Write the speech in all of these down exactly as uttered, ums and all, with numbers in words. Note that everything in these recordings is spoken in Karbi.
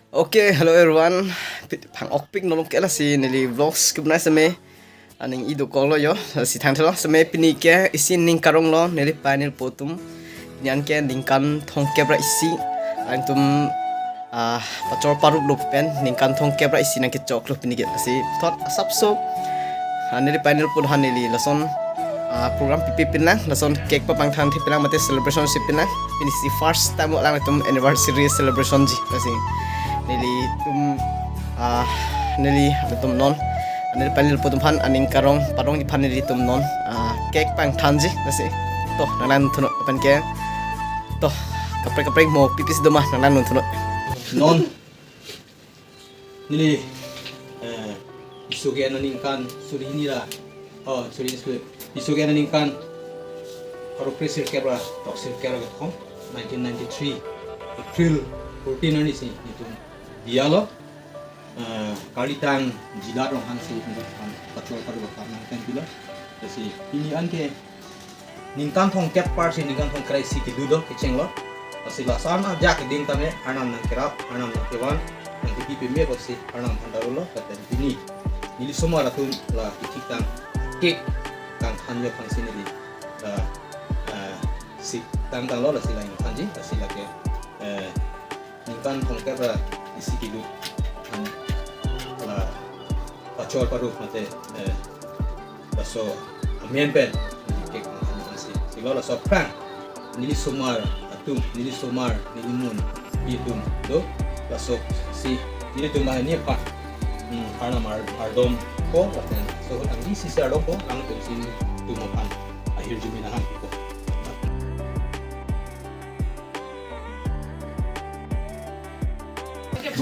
Okay, hello everyone. Pi-, phang-okpik non ke lasi neli vlogs kebnai seme aning idu kolo yo. Si thangthelo seme pini ke isi ning karong lo neli pai neli po atum. Pini an ke ningkan thomkep ra isi. Alangtum, ah, pachor parup lo pen ningkan thomkep ra isi nangkechok lo pini ke. Lasi thot asapso, ah, neli pai neli po aphan neli lason, ah, program pipi pinlang, lason cake papangthanthe pinlang mate celebration si pinlang. Pini si first time alangtum anniversary celebration ji. Lasi nelitum, ah, neli atum non, neli pai neli po atum aphan aning karong parong ji aphan nelitum non, ah, cake pangthan ji. Lasi to nanglang thunot pen ke. To kaprek kaprek mo pipis doma nanglang thunot. Non. Neli, eh, iso ke aningkan suri hini ra. Oh, sorry, sorry. Iso ke aningkan pharo kre sirkep ra, throksirkep ra kethom, nineteen ninety-three, April fourteen arni si nelitum biya lo. Eh, Karlitang Jila Ronghang si nelitum pachor parup aphan nangkepilo. Lasi pini an ke ningkan thomkep parsi ningkan thomkep ra isi kelu do kecheng lo. Lasi laso an ajak keding tame Arnam nangkerap, Arnam nangkevan, nangkepi peme apotsi Arnam aphan daro lo, lapen pini neli osomar atum la kethik tang cake kangthan yo aphansi neli la, eh, sik tang tanglo, lasi la ingthan ji, lasi lake, eh, ningkan thomkep ra isi kelu an la pachor parup mate, eh, laso amen pen cake kangthan aphansi. Silo laso aphrang neli osomar atum, neli osomar, neli munpi atum do. Laso si nelitum banghini aphan, hmm, Arnam ar-, ardom ko, lapen so angdi sisi ardom ko, alangtum si nelitum aphan ahirjume nangpi ko.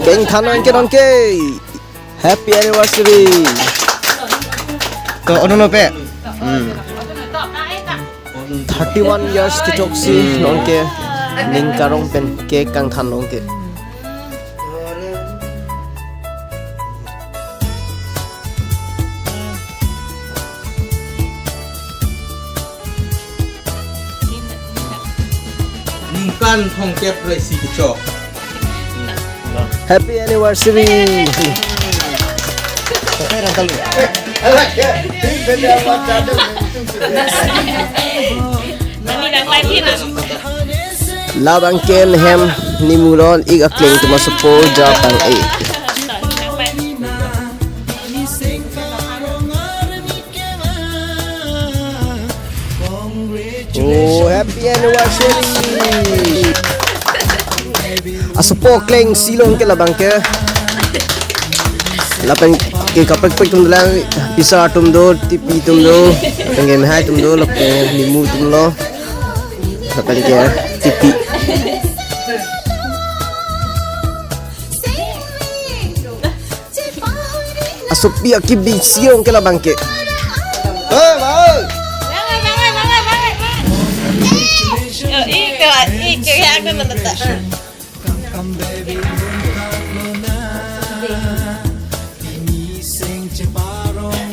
Cake than non ke non ke. Happy anniversary. To, ono no pe. Hmm. Thirty-one years kechoksi non ke ning karong pen cake kangthan non ke. Ningkan thomkep ra isi kechok. Happy anniversary. Labang ke nehem nimu lo, ik akleng atum asopo ja pang-e. Oh, happy anniversary. Asopo klengsi lo ke labang ke. Lapen ke kaprek kaprek atum lang, pisa atum do, tipi atum do, lapen ke mehai atum do, lapen nimu atum lo. Lapen ke tipi. Asopi akebisi lo ke labang ke. Eh, bang.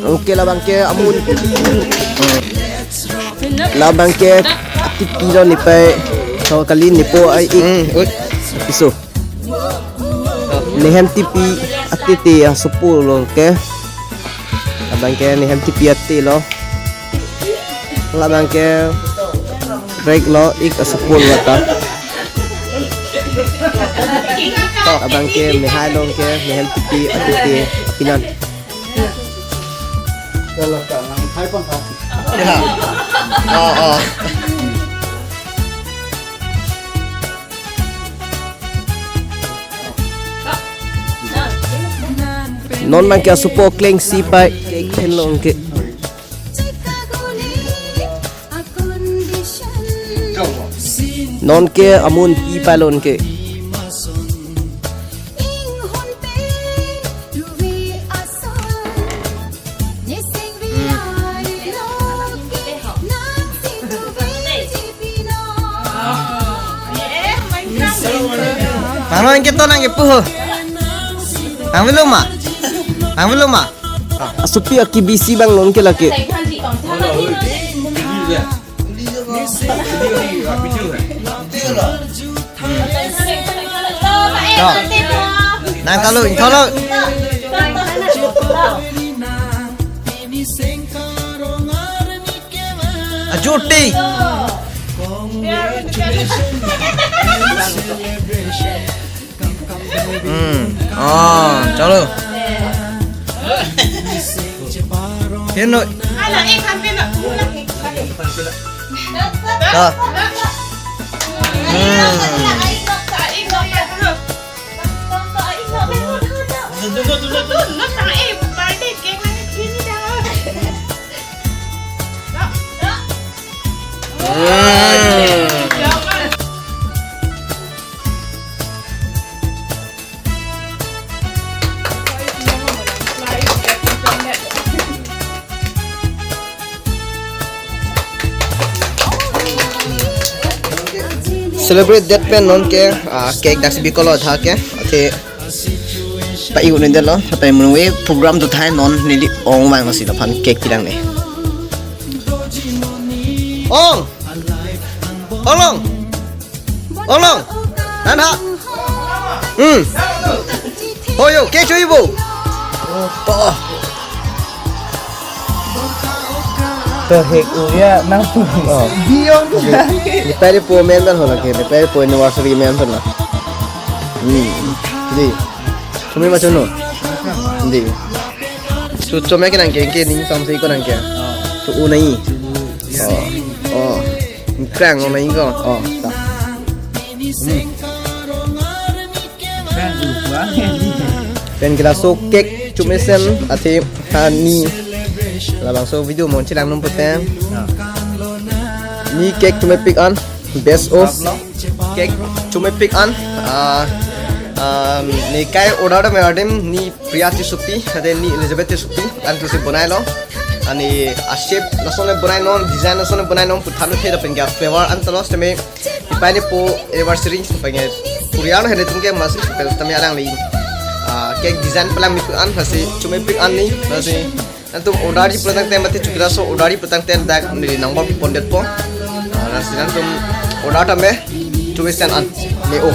Okay, labang ke amun. Labang ke tipi lo nepai. So kali nepo ai ik. Hmm, ut. Iso. Nehem tipi atete asopo lo ke. Labang ke nehem tipi ate lo. Labang ke break lo ik asopo lo ta. Labang ke mehai lo ke nehem tipi atete pinan. Kalau ka nang hai pang ka. Ya. Oh, oh. Non abang ke asopo klengsi pai cake than lo ke. Non ke amunpi pai lo ke. Mano anke to nangkepu ho. Nangvelo ma? Nangvelo ma? Asopi akebisi abang non ke lake. To. Nang kalau, kalau. Ajuti. Hmm. Oh, chalo. Hino. Ta. Hmm. Hmm. Celebrate det pen non ke, ah, cake daksi bikolo tha ke, athe pa-i un-edetlo, pa-i un-e program tu thai non neli ong vanglo si laphan cake pilang ne. Ong! Ong long! Ong long! Nan ha! Hmm. Hoyo, cake cho-ipo. Oh. To hek u ya nang tu. Oh. Beyond. Nepei po men ban ho lake, nepei po anniversary men ban la. Hmm. Di. Chumi ma chono. Di. Chu chome ke nang ke, ke ning samsi ko nang ke. Chu u nai. Oh. Oh. Krang u nai ko. Oh. Ta. Hmm. Pen ke laso cake chumesen athe hani labangso video mon chelang num pute. Ni cake chumepik an best of cake chumepik an, ah, um, ne kai order me adim ni Priya Tissopi, athe ni Elizabeth Tissopi, an tu si bonai lo. Ani a shape lason le bonai non, design lason le bonai non, puthan uthe da pen ke flavor an talos teme. Nepei po anniversary pengen Korea no hele tum ke masih pel tame arang li. Ah, cake design pelang mipik an, lasi chumepik an ni, lasi nantum order ji putang tem, mati chukira so order ji putang tem dak neli number pondetpo. Ah, lasi nantum order tame chumesen an ne o.